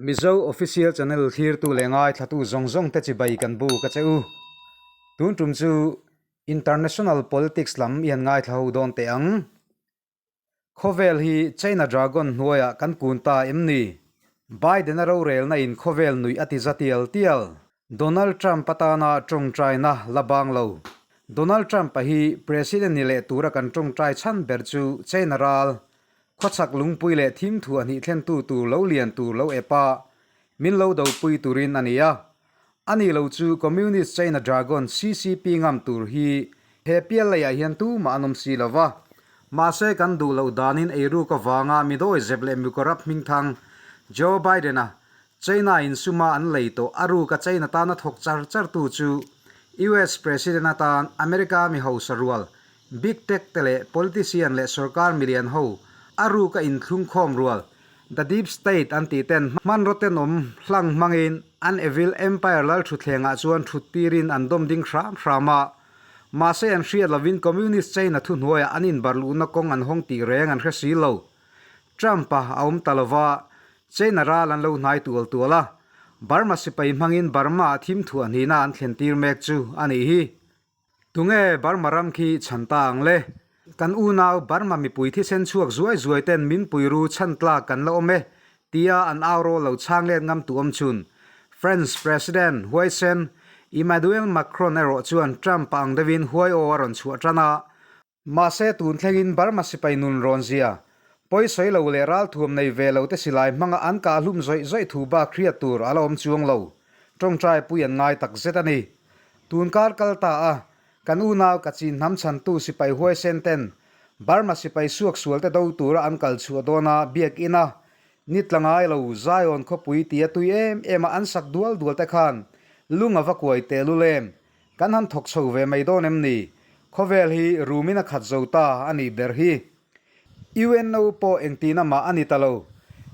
Mizo Official Channel thlirtu leh ngaithlatu zawng zawng te chibai kan buk a che u. Tun tum chu International Politics lam i han ngaithla ho dawn teh ang. Khawvel hi China Dragon hnuaiah kan kun ta em ni? Biden-a rorelna in khawvel nuih a ti za tial tial. Donald Trump atana tawngtaina la bang lo. Donald Trump-a hi President ni leh tura kan tawngtai chhan ber chu China ral, khawchhak lungpui leh thim thuah hnih thlentu tur lo lian tur lo ep a, min lo dopui turin a ni a. A ni lo chu Communist China Dragon CCP ngam tur hi he pial leiah hian tumah an awm si lo va. Mahse kan duh loh danin eiruk avanga midawi zep leh micorrupt hmingthang Joe Biden-a China in suma an lei tawh a ruka China tana thawk char char tu chu US President atan America mi hausa rual Big Tech te leh politician leh sorkar milian ho a ruka inthlungkhawm rual The Deep State an tih ten hmanraw tenawm hlang hmangin an Evil Empire lal thutthlengah chuan thut tirin an dawm ding hram hram a. Mahse an hriat lovin Communist China thuhnuaiah an inbar luhna kawng an hawng tih reng an hre si lo. Trump-a a awm ta lova, China ral an lo hnai tual tual a. Burma sipai hmangin Burma-ah thim thuah hnihna an thlen tir mek chu a nih hi. Tunge Burma ram khi chhan ta ang le? Kan unau Burma mipui thisen chhuak zuai zuai ten min pui ru chhan tlak kan la awm e, tia an au rawl lo chhang let ngam tu awm chhun. France President huaisen Emmanuel Macron erawh chuan Trump a ang deuhin huai aw a rawn chhuah tan a. Mahse tun thlengin Burma sipai nun rawn zia, pawisawi lo leh ralthuam nei ve lo te silai hmanga an kah hlum zawih zawih thu bak hriat tur a la awm chuang lo. Tawngtai pui an ngai tak zet a ni. Tun kar kal ta a, kan unau ka chin hnam chhantu sipai huaisen ten Burma sipai suak sual te do tura an kal chhuah dawn a biakinn a, ni tla ngai lo Zion khawpui tia tui em em a an sak dual dual te khan lung a va kuai tehlul em? Kan han thawk chho ve mai dawn em ni? Khawvel hi rumin a khat zo ta a nih ber hi. UNO pawh engtihna mah a ni ta lo.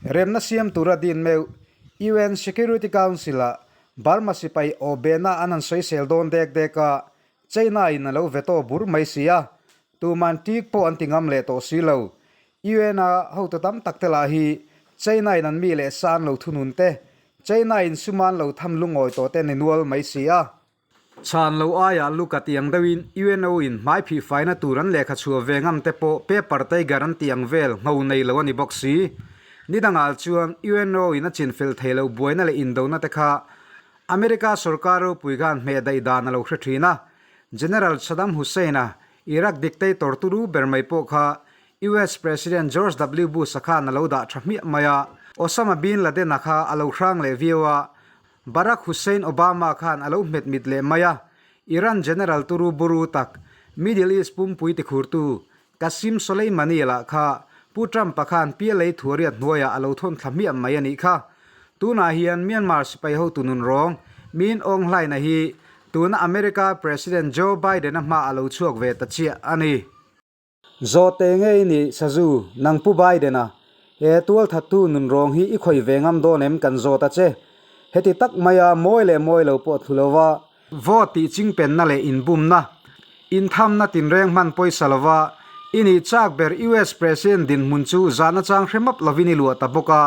Remna siam tura din meuh UN Security Council-ah Burma sipai aw behna an han sawisel dawn dek dek a, China in a lo veto bur mai si a, tuman tik pawh an ti ngam leh tawh si lo. UN a hotu tam tak te lah hi China in an mi leh sa an lo thunun te, China in suma an lo tham lungawi tawh te ni nual mai si a. Chhan lo aiah Luka tih ang deuhin UNO in hmai phih faina tur an lehkha chhuah ve ngam te pawh paper tiger an tih ang vel ngho nei lo a ni bawk si. Ni dangah chuan UNO in a chinfel thei loh buaina leh indona te kha America sorkar ropui khan hmeh daih dan a lo hre thin a. General Saddam Hussein-a Iraq dictator turu ber mai pawh kha US President George W Bush-a khan a lo dah tha hmiah mai a. Osama bin Laden-a kha a lo hrang leh viau a. Barack Hussein Obama khan a lo hmet mit leh mai a, Iran General turu buru tak, Middle East pumpui tikhurtu Qasem Soleimani lah kha Pu Trump-a khan PLA thuariat hnuaiah a lo thawn thla hmiah mai a nih kha. Tunah hian Myanmar sipai hotu nun rawng, Min Aung Hlaing-a hi tuna America President Joe Biden-a hmaah a lo chhuak ve ta chiah a ni. Zawhte ngei ni Sazu, nang Pu Biden-a, he tualthattu nunrawng hi i khawih ve ngam dawn em kan zawt a che. Heti tak maia mawi leh mawi lo pawh thlu lova, vote tih chingpenna leh inbumna, inthamna tinreng hman pawisa lova i nih chak ber US President dinhmun chu zahna chang hre map lovin i luah ta bawk a,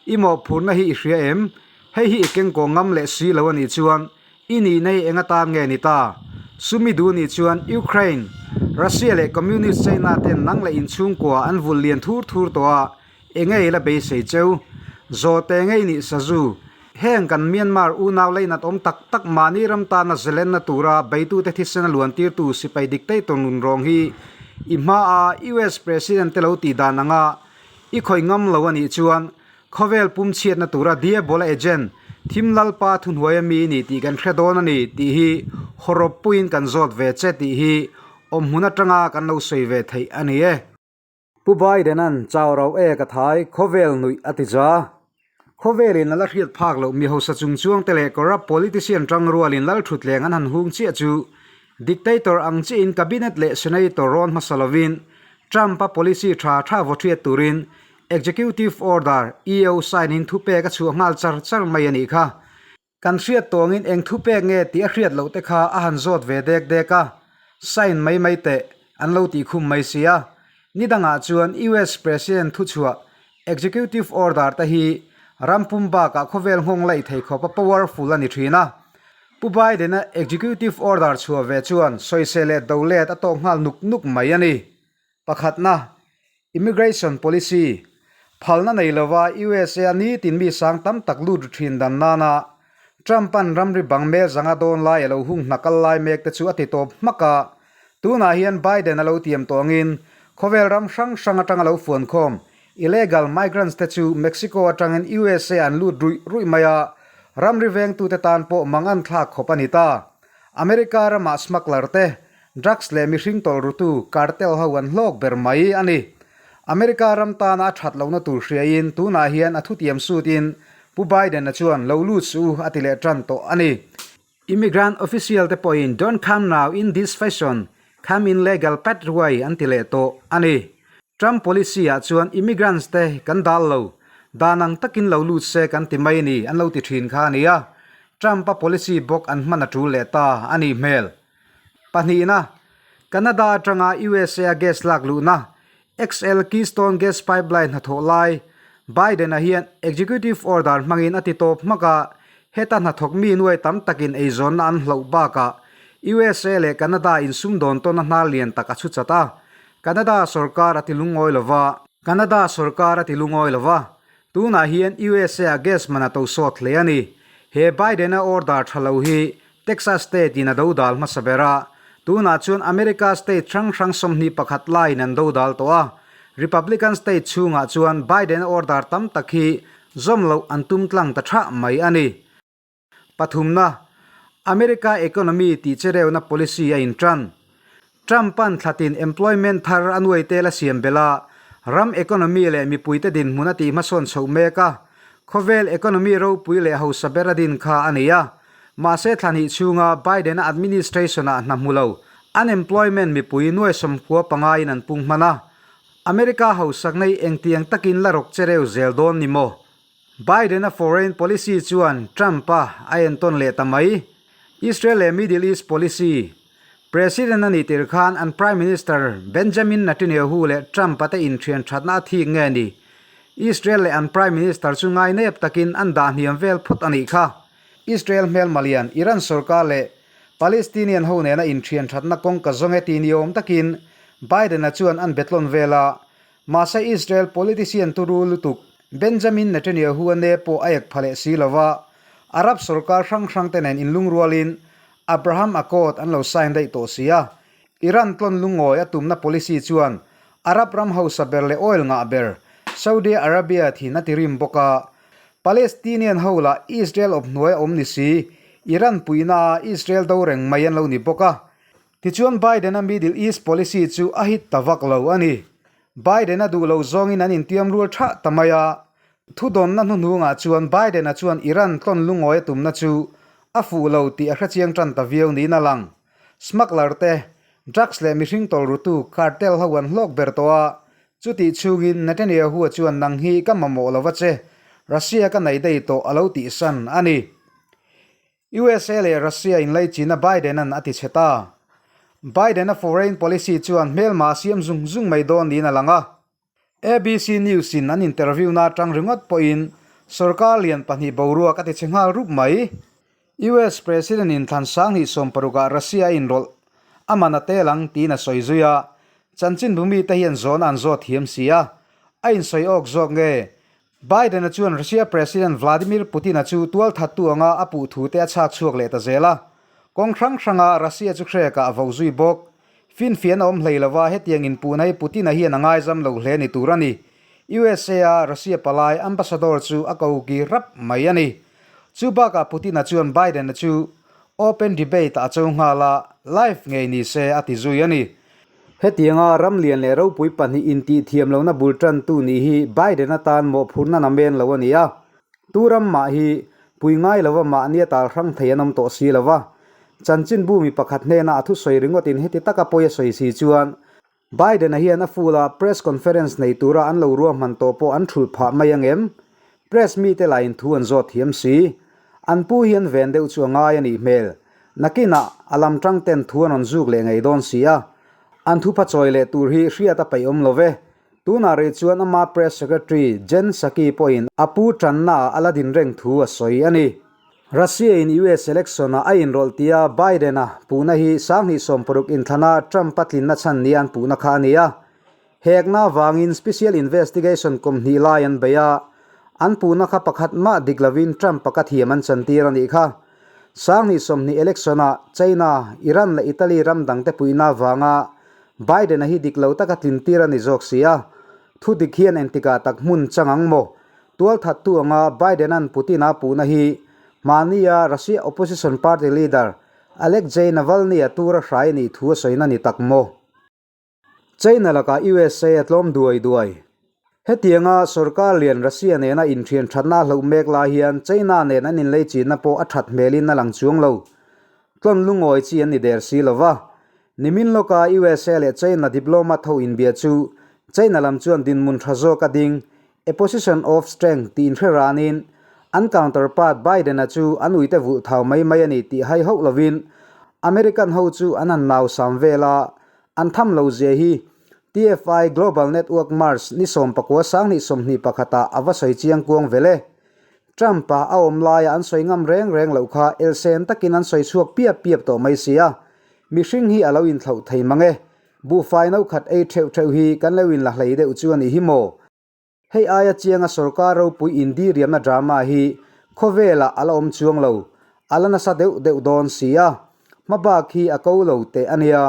i mawhphurhna hi i hria em? Hei hi i kengkaw ngam leh si lo a nih chuan I nih nei eng atan nge ni ta? Sumi duh nih chuan Ukraine, Russia leh Communist China ten nang leh inchhungkua an vulh lian thur thur tawh a, enge i la beisei cheu? Zawhte ngei nih sazu, heng kan Myanmar unau leinat awm tak tak mahni ram tana zelenna tura beitute thisen a luan tirtu sipai dictator nun rawng hi i hma a US President te lo tih dan anga i khawih ngam lo a nih chuan Khawvel pum chhiatna tura Diabola agent, Thim Lalpa thuhnuaia mi i ni tih kan hre dawn a ni tih hi hawrawp puiin kan zawt ve che tih hi awmhmun atanga kan lo sawi ve theih a ni e. Pu Biden-a'n chau rauh e ka thai, khawvel nuih a ti za. Khawvelin a la hriat phak loh mi hausa chungchuangte leh corrupt politician tangrualin lalthutleng an han hung chiah chu dictator ang chiahin cabinet leh senator rawn hmasa lovin Trump-a policy tha tha vaw hriat turin Executive Order, EO, sign in thupek a chhuah nghal char char mai a nih kha. Kan hriat tawngin eng thupek nge tih a hriat loh te kha a han zawt ve dek dek a, sign mai mai teh an lo tih khum mai si a. Ni dangah chuan US President thuchhuah Executive Order te hi Ram pum bakah khawvel nghawng laih thei khawpa powerful a ni thin a. Pu Biden-a executive order chhuah ve chuan sawisel leh do let a tawk nghal nuk nuk mai a ni. Pakhatna, Immigration policy, Phalna nei lova USA a nitin mi sang tam tak lut ru thin dan nana Trump-a'n ramri bang mel zanga dawn lai a lo hung hna kal lai mek te chu a ti tawp hmak a. Tunah hian Biden a lo tiam tawh angin khawvel ram hrang hrang atanga lo fuankhawm illegal migrants te chu Mexico atangin USA an lut ruih ruih mai a, ramri vengtute tan pawh mangan thlak khawp a ni ta. America ramah smuggler te Drugs leh mihring tawlh rutu cartel ho an hlawk ber mai a ni. America ram tana a that lohna tur hriaiin tunah hian a thutiam sutin Pu Biden-a chuan lo lut suh u a ti leh tan tawh a ni. Immigrant official te pawhin don't come now in this fashion, come in legal pathway an ti leh tawh a ni. Trump policy ah chuan immigrants te kan dal lo, dan ang takin lo lut se kan ti mai ni an lo ti thin kha a nia. Trump-a policy bawk an hman a tul leh ta a nih hmel. Pahnihna, Canada atanga USA a gas lak luhna, XL Keystone Gas Pipeline hnathawh lai, Biden-a hian executive order hmangin a ti tawp hmak a, heta hnathawk mi nuai tam takin eizawnna an hloh bakah USA leh Canada insumdawn tawna hnar lian tak a chhu chat a, Canada sorkar a ti lungawi lo va. Canada sorkar a ti lungawi lo va, tunah hian USA a gas man a to sawt hle a ni. He Biden-a order tha lo hi Texas state in a dodal hmasa ber a, tunah chuan America state hrang hrang 21 laiin an dodal tawh a. Republican state chhungah chuan Biden order tam tak hi zawm loh an tum tlang ta thah mai a ni. Pathumna, America economy tih chereuhna policy a intan. Trump-a'n thlatin employment thar a nuai tel a siam belh a, ram economy leh mipuite dinhmun a tih hmasawn chhoh mek a, khawvel economy ropui leh hausa ber a din kha a ni a. Mahse thlahnih chhunga Biden-a administration-ah hna hmu lo, unemployment mipui nuai 95 in an pung hman a. America hausakna hi engtiang takin la rawk che reu zel dawn ni maw? Biden-a foreign policy chuan Trump-a a entawn leh ta mai. Israel leh Middle East policy President a nih tir khan an Prime Minister Benjamin Netanyahu leh Trump-a te inthian thatna a thik nge ni? Israel leh an Prime Minister chu ngainep takin an dah hniam vel phawt a nih kha. Israel hmelma lian Iran sorkar leh Palestinian ho nena inthian thatna kawng ka zawng e ti ni awm takin Biden-a chuan an betlawn vel a, Mahse Israel politician turu lutuk Benjamin Netanyahu-a ne pawh a ek pha leh si lo va, Arab sorkar hrang hrang te nen inlungrualin Abraham Accord an lo sign daih tawh si a. Iran tlawn lungawi a tumna policy chuan Arab ram hausa ber leh oil ngah ber Saudi Arabia thin a ti rim bawk a. Palestinian ho lah Israel awp hnuai a awm ni si, Iran puihna a Israel do reng mai an lo ni bawk a. Tichuan Biden-a Middle East policy chu a hit ta vak lo a ni. Biden-a duh lo zawngin an intiam rual thah ta mai a. Thudawnna hnuhnungah chuan Biden-a chuan Iran tlawn lungawi a tumna chu a fuh lo tih a hrechiang tan ta viau niin a lang. Smuggler te, drugs leh mihring tawlrutu cartel ho an hlawk ber tawh a, chutih chhungin Netanyahu-a chuan nang hi ka mamawh lo va che, Russia ka nei daih tawh a lo tihsan a ni. USA leh Russia inlaichinna Biden-a'n a ti chhe ta. Biden-a foreign policy chuan hmelma a siam zung zung mai dawn niin a lang a. ABC News-in an interview-na atang ringawt pawhin sorkar lian pahnih boruak a ti chhe nghal rup mai. US President-in thlan 2016-ah Russia a inrawlh a man a tel ang tiin a sawi zui a, chanchinbu mite hian zawhna an zawt thiam si a, a insawi awk zawk nge? Biden-a chuan Russia President Vladimir Putin-a chu tualthattu anga a puh thu te a chhak chhuak leh ta zel a. Kawng hrang hranga Russia chu hrek-ah a vo zui bawk. Finfian a awm hlei lova hetiang inpuhna hi Putin-a hian a ngaizam lo hle ni tur a ni. USA-a Russia palai ambassador chu a ko ki rap mai a ni. Chu bakah Putin-a chuan Biden-a chu open debate-ah a cho nghal a, live ngei ni se a ti zui a ni. Hetianga ram lian leh ropui pahnih intih thiam lohna bul tantu nih hi Biden atan mawhphurhna namen lo a ni a. Tu ram mah hi pui ngai lova mahni a tal hrang thei an awm tawh si lova. Chanchinbu mi pakhat hnena a thusawi ringawtin heti taka pawi a sawi si chuan Biden-a hian a full a press conference nei tura an lo ruahman tawh pawh an thulh phah mai ang em? Press mite lahin thu an zawt thiam si. An pu hian ven deuh chu a ngai a nih hmel. Nakinah a lam tang ten thu an rawn zuk leh ngei dawn si a, an thupha chawi leh tur hi hriat a peih awm lo ve. Tunah rih chuan ama Press Secretary Jen Psaki pawhin a pu tannaah a la din reng thu a sawi a ni. Russia-in US election-ah a inrawlh tia Biden-a puhna hi 2016 inthlana Trump-a tlinna chhan nia an puhna kha a ni a. Hekna avangin Special Investigation kum hnih lai an bei a, an puhna kha pakhat mah dik lovin Trump-a ka thiam an chantir a nih kha. 2020 election-ah China, Iran leh Italy ram dangte puihna avanga Biden-a hi dik lo taka tlintir a ni zawk si a, thu dik hian engtikah tak hmun chang ang maw? Tualthattu anga Biden-a'n Putin-a puhna hi hmahnia Russia opposition party leader Alexei Navalny-a tura hrai a nih thu a sawina ni tak maw? China lakah USA a tlawm duai duai. Hetianga sorkar lian Russia nena inthian thatna a hloh mek lai hian China nen an inlei chinna pawh a that hmelin a lang chuang lo. Tlawn lungawi chi an ni der si lo va. Nimin lawka USA leh China diplomat ho inbia chu China lam chuan dinhmun tha zawk a ding, a position of strength, tih inhre ranin an counterpart Biden-a chu an uite vulh thau mai mai a ni tih hai hauh lovin American ho chu an han nau sam vel a, An tham lo zia hi TFI Global Network March ni 19 2021 ah a va sawi chiang kuang vel e. Trump-a a awm laia an sawi ngam reng reng loh kha elsen takin an sawi chhuak piap piap tawh mai si a. Mihring hi a lo inthlauh thei mang e. Buhfai no khat ei theuh theuh hi kan lo inla hlei deuh chu a nih hi maw? Hei aia chianga sorkar ropui indiriamna drama hi khawvelah a la awm chuang lo, a la nasa deuh deuh dawn si a, hmabak hi a ko lo teh a nia.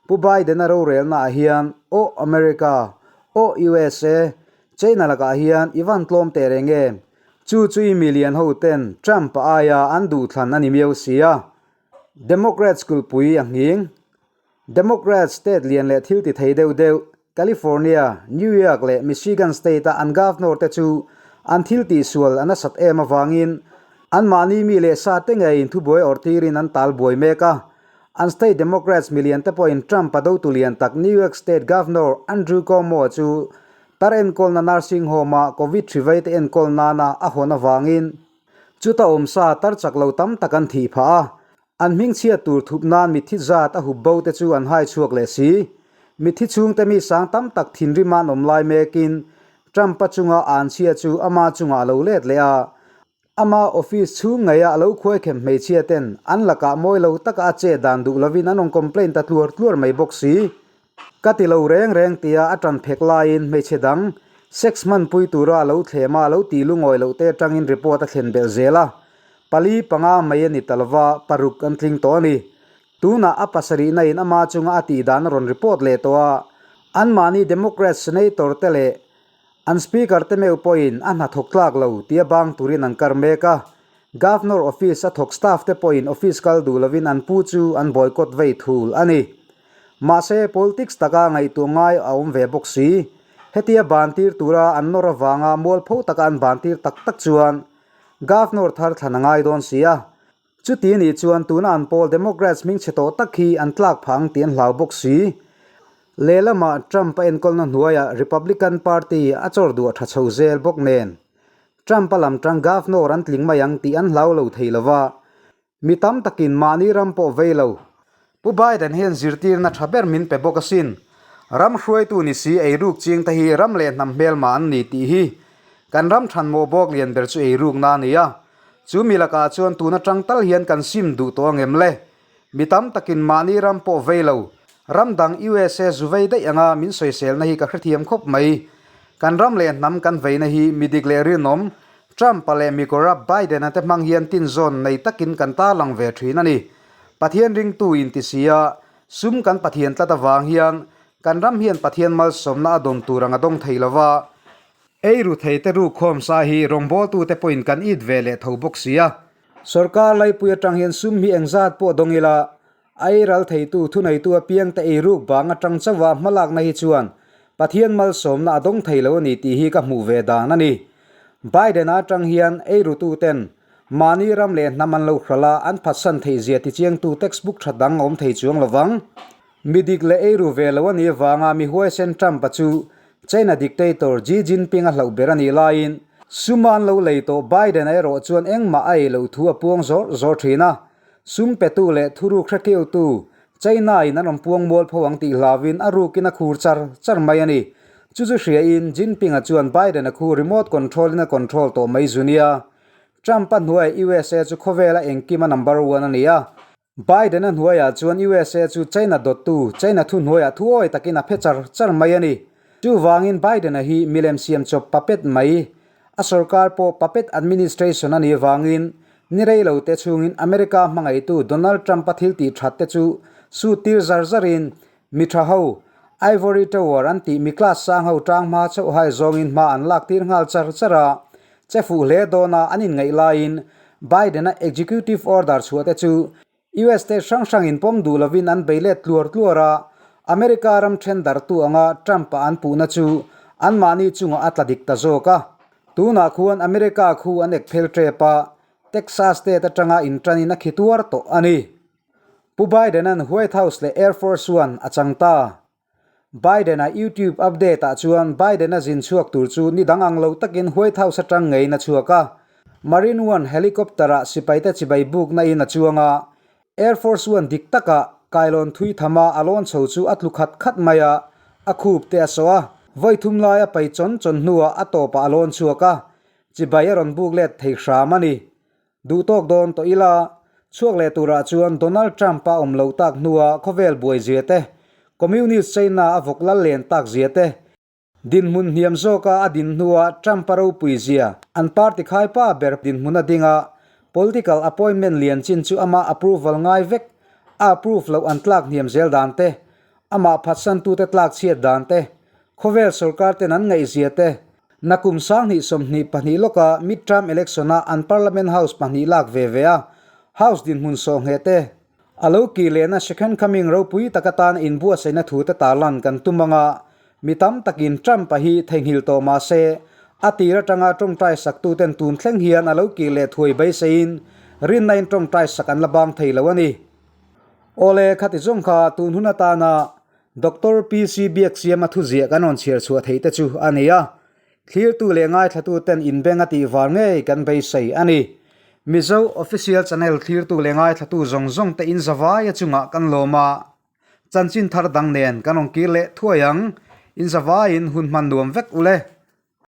Pu Biden-a rorelnaah hian aw America, aw USA, China lakah hian i van tlawm teh reng em? Chu chu i milian ho ten Trump-a aia an duhthlan a ni miau si a. Democrats kulhpui a nghing. Democrats state lian leh thil ti thei deuh deuh California, New York leh Michigan state-a an governor te chu an thil tihsual a nasat em avangin anmahni mi leh sa te ngeiin thubuai awrh tirin an tal buai mek a. An state Democrats milian te pawhin Trump-a dotu lian tak New York State Governor Andrew Cuomo chu tar enkawlna nursing home-a Covid hri vei te enkawl nana a hawn avangin chuta awmsa tar chak lo tam tak an thih phah a. An hmingchhiat tur thup nan mitthi zat a hup bo te chu an hai chhuak leh si. Mitthi chhungte mi sang tam tak thinrim an awm lai mekin Trump-a chunga anchhia chu ama chungah a lo let leh a. Ama office chhung ngeia a lo khuaikhem hmeichhia ten an lakah mawi lo taka a chet dan duh lovin an rawn complain ta tluar tluar mai bawk si. Ka ti lo reng reng tia a tan phek laiin hmeichhe dang sex hmanpui tura a lo thlem a, a lo tih lungawi loh te atangin report a thlen belh zel a. Pali panga mai a ni ta lova, paruk an tling tawh a ni. Tunah a pasarihna in ama chunga a tih dan a rawn report leh tawh a, anmahni Democrat Senator te leh an Speaker te meuh pawhin a hnathawk tlak lo tia bang turin an kar mek a. Governor office a thawk staff te pawhin office kal duh lovin an pu chu an boycott vei thul a ni. Mahse, politics taka ngaihtuah ngai a awm ve bawk si. Hetia bantir tura an nawr avanga mualpho taka an bantir tak tak chuan Governor thar thlan a ngai dawn si a. Chuti nih chuan tuna an pawl Democrats hmingchhe tawh tak hi an tlak phah ang tih an hlau bawk si. Lehlamah Trump a enkawlna hnuaiah Republican Party a chawr duah tha chho zel bawk nen Trump a lam tang Governor an tling mai ang tih an hlau lo thei lova. Mi tam takin mahni ram pawh vei lo. Pu Biden hian zirtirna tha ber min pe bawk asin. Ram hruaitu ni si eiruk ching te hi ram leh hnam hmelma an ni tih hi kan ram thanmawh bawk lian ber chu eirukna a ni a. Chu mi lakah chuan tun atang tal hian kan sim duh tawh angem le? Mi tam takin mahni ram pawh vei lo. Ram dang USA zu vei daih anga min sawiselna hi ka hrethiam khawp mai. Kan ram leh hnam kan veina hi mi dik leh rinawm Trump-a leh mi corrupt Biden-a te hmang hian tinzawn nei takin kan tarlang ve thin a ni. Pathian ringtu inti si a, sum kan Pathian tlat avang hian kan ram hian Pathian malsawmna a dawn tur ang a dawng thei lo va. Ei ru thei te rukkhawm sa hi rawngbawltute pawhin kan it ve leh tho bawk si a. Sorkar laipui atang hian sum hi engzat pawh dawng ila, a ei ral theitu thuneitu apiangte ei ruk bang atang chauha hmalakna hi chuan Pathian malsawmna a dawng thei lo a ni tih hi ka hmuh ve dan a ni. Biden-a atang hian ei rututen mahni ram leh hnam an lo hralh a, an phatsan theih zia tichiangtu textbook tha dang a awm thei chuang lovang. Mi dik leh ei ru ve lo a nih avanga mi huaisen Trump-a chu China dictator Xi Jinping a hlauh ber a nih laiin suma an lo lei tawh Biden-a erawh chuan engmah a ei loh thu a puang zawr zawr thin a. Sum petu leh thuruk hre keutu China-in an rawn puang mual pho ang tih hlauin a rukin a khur char char mai a ni. Chu chu hriain Jinping-a chuan Biden-a khu remote control-in a control tawh mai zu nia. Trump-a hnuaiah USA chu khawvela engkima number one a ni a. Biden-a hnuaiah chuan USA chu China dawttu, China thu hnuaiah thuawi takin a phe char char mai a ni. Chuvangin Biden-a hi milem siam chawp puppet mai, a sorkar pawh puppet administration a nih avangin ni rei lo te chhungin America hmangaihtu Donald Trump-a thil tih that te chu suit tir zar zarin mi tha ho, Ivory Tower an tih mi class sang ho tang hma chauh hai zawngin hma an lak tir nghal char char a, che fuh hle dawna an inngaih laiin Biden-a executive order chhuah te chu US state hrang hrangin pawm duh lovin an bei let tluar tluar a, America ram then darhtu anga Trump-a an puhna chu anmahni chungah a tla dik ta zawk a. Tunah khuan America khu an ek phel tep a, Texas state atanga inṭanin a khi tuar tawh a ni. Pu Biden-a'n White House leh Air Force One a chang ta. Biden-a YouTube update ah chuan Biden-a zin chhuak tur chu ni dang ang lo takin White House atang ngeiin a chhuak a. Marine One helicopter-ah sipaite chibai bukna in a chuang a, Air Force One dik takah kailawn thui thama a lawn chho chu a tlu khat khat mai a, a khup te a sawh a, vawi thum lai a pai chawn chawn hnuah a tawpah a lawn chhuak a, chibai a rawn buk let thei hram a ni. Duh tawk dawn tawh ila, chhuak leh turah chuan Donald Trump-a awm loh tak hnua khawvel buai zia te, Communist China a vawk lal len tak zia te, dinhmun hniam zawka a din hnua Trump-a ropui zia, an party khaipa ber dinhmun a ding a, political appointment lian chin chu ama approval ngai vek, a approve loh an tlak hniam zel dan te, Amah phatsantute tlak chhiat dan te, khawvel sorkar ten an ngaihzia te, nakum 2022 lawka mid-term election-a an Parliament House pahnih lak ve ve a, House dinhmun sawh ngheh te, a lo kir lehna second coming ropui tak atana inbuatsaihna thu te tarlan kan tum anga mi tam takin Trump-a hi theihnghilh tawh mah se, a tir atanga tawngtai saktuten tun thleng hian a lo kir leh thuai beiseiin rinna in tawngtai sak an la bang thei lo a ni. Awle, khati zawng kha tun hun atana Doctor PC Biaksiama thuziah kan rawn chhiar chhuah theih te chu a ni a. Thlirtu leh ngaithlatu ten inbeng a tih var ngei kan beisei a ni. Mizo Official Channel thlirtu leh ngaithlatu zawng zawng te in zavaia chungah kan lawm a. Chanchin thar dang nen kan rawn kir leh thuai ang. In zavaiin hun hman nuam vek ule.